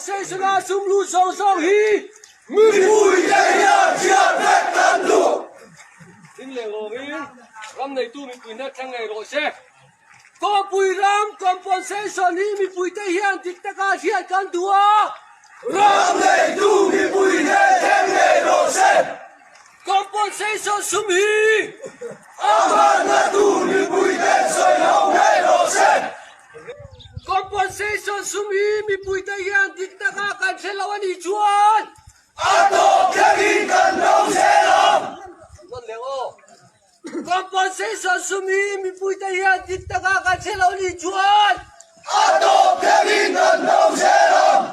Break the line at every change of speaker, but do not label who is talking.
Compensation-a sum lut zawng zawng hi
Mipuite hian hriat vek kan duh.
Thing leh lawngin ram neitu mipui hna thleng ngei rawh se. Kawngpui ram compensation hi mipuite hian dik taka hriat kan duh a.
Ram neitu mipui hna thleng ngei rawh se.
Compensation sum hi
a hmanna tur mipuite sawi ho ngei rawh se.
Compensation sum hi mipuite hian dik taka kan hre lo a nih chuan
a tawp thlengin kan lo zel ang.
Nawn leh aw. Compensation sum hi mipuite hian dik taka kan hre lo a nih chuan
a tawp thlengin kan lo zel ang.